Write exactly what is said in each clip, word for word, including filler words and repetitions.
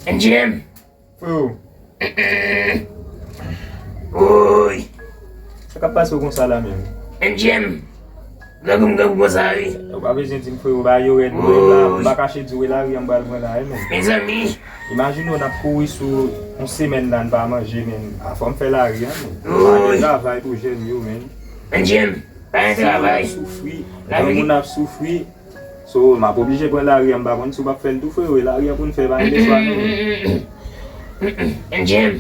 M J M. Freo. Woy. Sa k ap pase w konsa la menm? M J M. Grangou m grangou konsa wi. Ou pa bezwen di m freo, bagay yo rèd menm la, m pa kache di w e lari an m pral pran la wi menm. Mezanmi. Imajine w n ap kouri sou yon semèn la n pa manje menm. A fò m fè lari an menm. Pa gen travay pou jèn yo menm. M J M. Pa gen travay. Granmoun ap soufri. Granmoun ap soufri. So, m ap oblije pran lari an, m pa konn si w p ap fè l tou, frero, e lari an pou n fè, pa gen leswa non. M J M,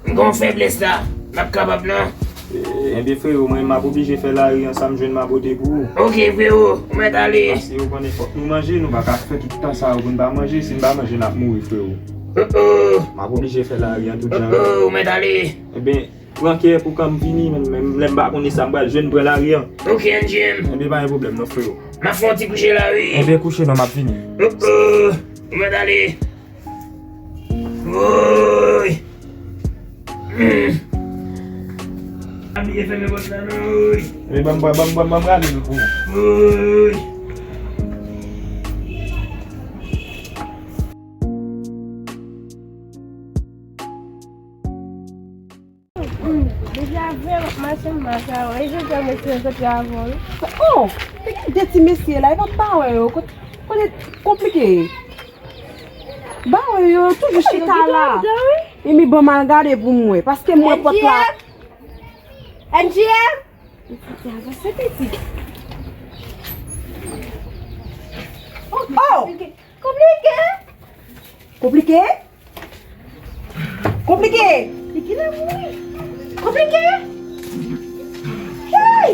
m gon feblès la, m p ap kapab non. E, enben, frero, mwen, m ap oblije fè lari an, sa m jwenn m ap pote pou ou. Ok, frero, ou mèt ale. Paske ou konnen fòk nou manje, nou pa ka fè tout tan sa yo pou n pa manje, si n pa manje, n ap mouri, frero. Oh, oh. M ap oblije fè lari an tout jan. Oh, oh, ou mèt ale. Enben, Pran kè pou kan m vini, men, men lè m pa konnen sa m pral jwenn pran lari an. Ok, M J M. Enben, pa gen pwoblèm non, frero. M ap fè yon ti kouche la, wi. Enben, kouche non, m ap vini. Oh, oh. Ou mèt ale. Woy. Hmm. Pa bliye fèmen pòt la, non, wi. Enben, ban m, ban m, ban m, ban m rale l pou ou. Woy. Depi avè w ap mache, m mache avè w. E jodi a, mwen se kote avè w. Oh! Te gen de ti mesye la, e pa ba wè yo. Kote, kote konplike. Ba wè yo, toujou chita la. E mi ban m al gade pou m wè, paske m wè pòt la. N G M? N G M? Avanse piti. Oh! Konplike. Konplike? Konplike! Li genlè mouri. Konplike! Hey!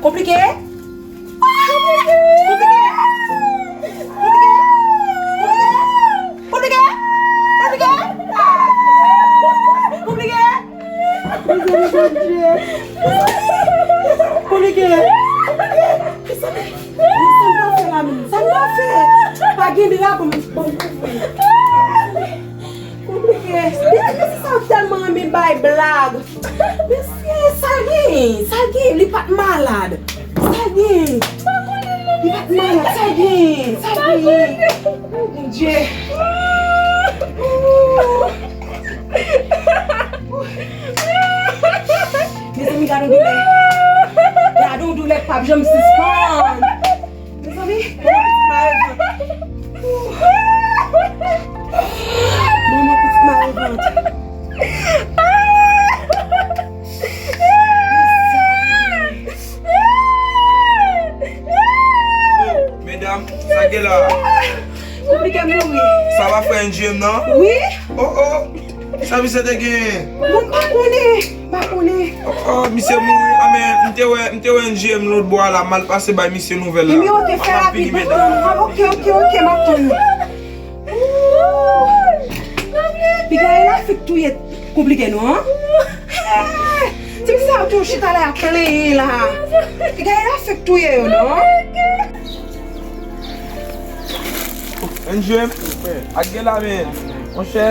Konplike! Ah! Konplike! Konplike! Konplike! Konplike! Ah! Konplike! Mezanmi, Bondye! Konplike! Mezanmi! Sa m ta fè la menm? Sa m ta fè? Pa gen dra pou m, pou m kouvri. Konplike. Mesye sa yo tèlman renmen bay blag. Mesye, sa gen? Sa gen? Li pa t malad. Sa gen? Li pa t malad. Sa gen? Sa gen? Oh, Bondye. Mezanmi, gade yon doulè. Gade yon doulè k p ap janm sispann. Mezanmi, manman pitit mare vant. Manman pitit mare vant. Medam, sa gen la? Konplike mouri. Sa pa frè N G M nan? Wi. Oh, oh. Sa misye te genyen? Mwen pa konnen. Pa konnen. Oh, oh, misye mouri. Ah, men, m te wè, m te wè N G M lòt bò a la, m al pase bay misye nouvèl la. Ebyen, ok, fè rapid, m ap tann ou. Ah, ok, ok, ok, m ap tann ou. Piga e la fèk touye konplike non, an? Ti mesye sa yo toujou chita la, y ap plenyen la. Piga e la fèk touye yo non. N G M, ak gen la men. Monchè,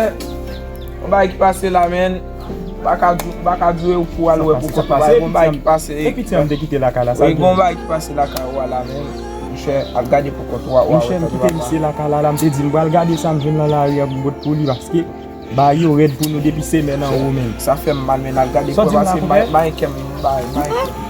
yon bagay ki pase la men. M pa ka di, m pa ka di w pou al wè pou kont ou, gon bagay ki pase. E piti an m te kite lakay la, sa. Wi, gon bagay ki pase lakay ou a la men. Monchè, al gade pou kont ou a. Monchè, m kite misye lakay la, la, m te di m pral gade sa m jwenn nan lari a m pot pou li, paske bagay yo rèd pou nou depi semèn anwo menm. Sa fè m mal, men al gade pou w pase bay, bay kè m, bay, bay kè m.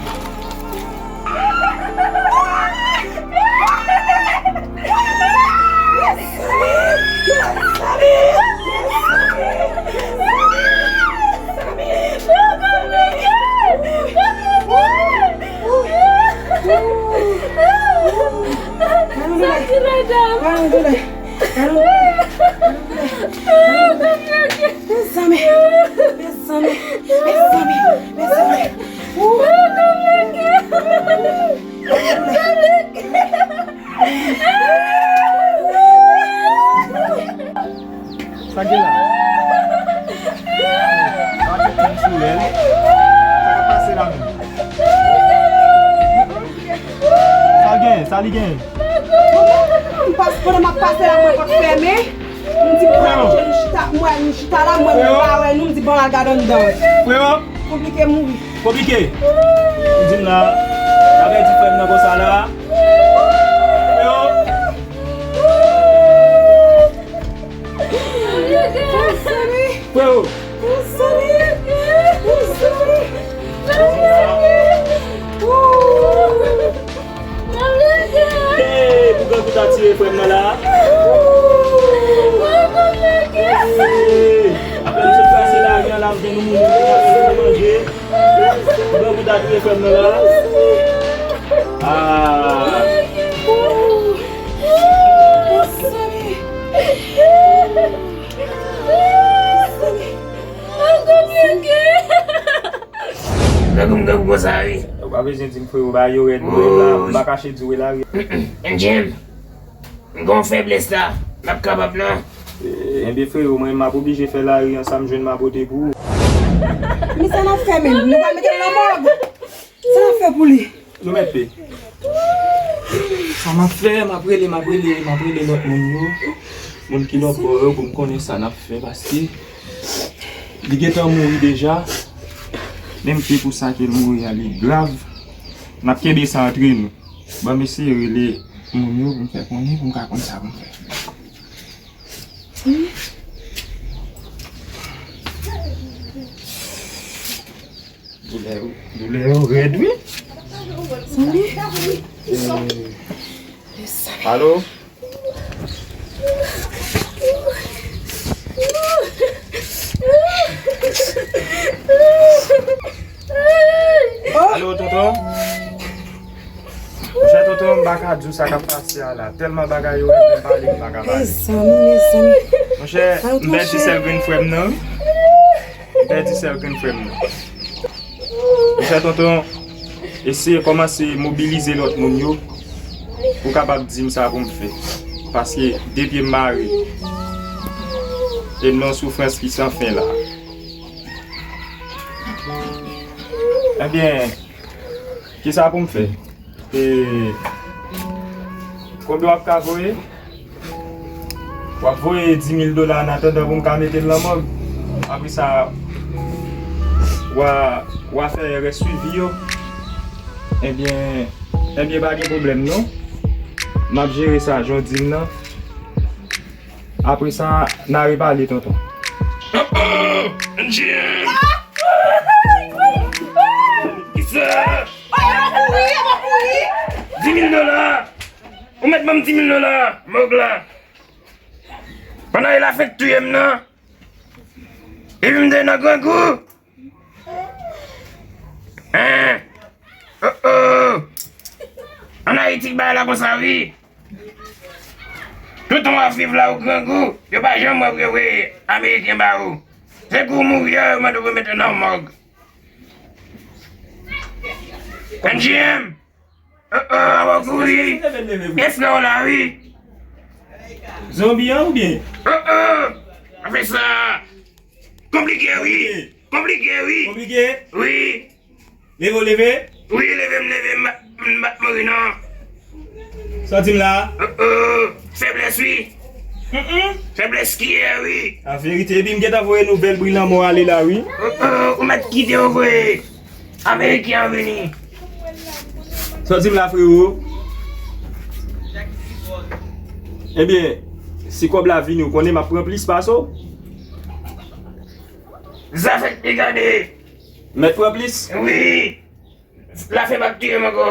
Mezanmi, mezanmi, mezanmi, mezanmi. Sa gen la? Sa gen sou lèl? Sa k ap pase la menm? Sa l genyen? Sa li genyen? M pas, pandan m ap pase la, mwen pòt fèmen. M di, m pral chita, m wè nou chita la, mwen menm pa wè nou, m di, bon, al gade anndan. Freo! Konplike mouri. Konplike. Ou di m la, n a pèdi frè m nan konsa la. Freo. Konplike. Freo! Hey, pou grangou ta tiye frè m nan la. Hey, apre m sot pase lari an la, m jwenn yon moun ki ta fè nou manje. Pou grangou ta tiye frè m nan la. Ah. Grangou m grangou konsa wi. Ou pa bezwen di m freo, bagay yo rèd wi la, m pa kache di w la wi. M J M, m gon feblès la, m ap kapab non. Enben freo, mwen m ap oblije fè lari an, sa m jwenn m a pote pou ou. Men sa n ap fè menm? Nou pral mete l nan mòg? Sa n ap fè pou li? Nou mèt pe. Sa m ap fè, m ap rele, m ap rele, m ap rele lòt moun yo. Moun ki lòt bò yo pou m konnen sa n ap fè paske li gentan mouri deja. Menm ke pou sa ke l mouri a li grav. N ap kenbe sa antre nou. Ban m eseye rele moun yo pou m fè konnen, pou m ka konn sa pou m fè. Doulè yo, doulè yo rèd wi. Alo? Alo, tonton? Monchè, tonton, m pa ka di w sa k ap pase a la. Tèlman bagay yo rèd, menm pale, m pa ka pale. Mezanmi, mezanmi. Monchè, m pèdi sèl grenn frè m nan. M pèdi sèl grenn frè m nan. Monchè, tonton, eseye kòmanse mobilize lòt moun yo pou kapab di m sa pou m fè. Paske de pye m mare. E m nan yon soufrans ki san fen la. Ebyen, kisa pou m fè? E, konbyen w ap ka voye? W ap voye dis mil dola an atandan pou m ka mete l nan mòg. Apre sa, w a, w a fè rès swivi yo. Ebyen, ebyen, pa gen pwoblèm non. M ap jere sa, jan w di m nan. Apre sa, n a repale, tonton. Oh, oh, Angie! Kisa? Dis mil dola! Ou mèt ban m dis mil dola, mòg la. Pandan e la fèk touye m nan. Epi m te nan grangou. Hein? Oh, oh. Ann Ayiti, bagay la konsa, wi. Toutan w ap viv la, ou grangou, yo pa janm wè w, yo voye Ameriken ba ou. Se kou w mouri a, yo mande w pou yo mete w nan mòg. M J M. Oh, oh, anba kouri. Leve, leve, leve. Gen frè w la, wi. Zonbi an oubyen? Oh, oh. Apre sa. Konplike, wi. Konplike, wi. Konplike? Wi. Leve w leve? Wi, leve m leve, m pa, m pa t mouri non. Sa w di m la a? Oh, oh. Feblès, wi. Mm, mm. Feblès ki ye, wi. A verite, epi m gentan voye nouvèl bri lanmò ale la, wi. Oh, oh. Ou mèt kite yo voye Ameriken an vini. Sa w di m la, frero? Ebyen, si kòb la vini, ou konnen m ap pran plis pase w. Zafè k te gade. Mèt pran plis? Wi. Lafè p ap touye m ankò.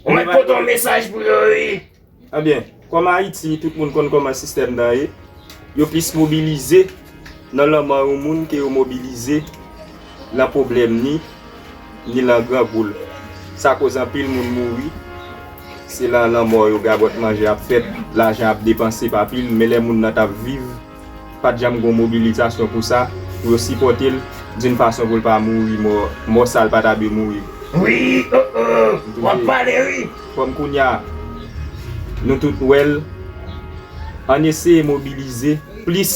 Ou mèt pote yon mesaj pou yo, wi. Ebyen, kòm Ayiti, tout moun konn kòman sistèm nan ye. Yo plis mobilize nan lanmò yon moun ke yo mobilize nan pwoblèm ni, ni nan grangou l. Sa koz anpil moun mouri. Se nan lanmò yo gagòt manje ap fèt, lajan ap depanse pa pil, men lè moun nan t ap viv, pa t janm gon mobilizasyon pou sa, pou yo sipòte l, d'une façon pou l pa mouri mò, mò sa l pa ta dwe mouri. Wi, oh, oh, w ap pale, wi. Kòm kounye a, nou tout wè l, ann eseye mobilize plis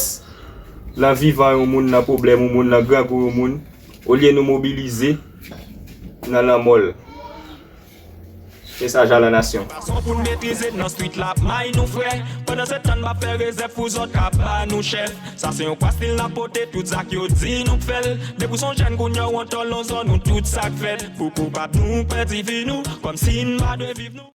nan vivan yon moun, nan pwoblèm yon moun, nan grangou yon moun, olye nou mobilize nan lanmò l. Mesaj a la nasyon. Fason pou n metrize nan street la ap may nou frè. Pandan se tan n ap fè rezèv pou zòt ka ba nou chèf. Sa se yon kwa stil n ap pote tout sa k yo di nou k fè l. Depi w se yon jèn kounye a w antò lonzò nou tout sa k fèt. Pou koupab nou pèdi vi nou. Kòmsi n pa dwe viv nou.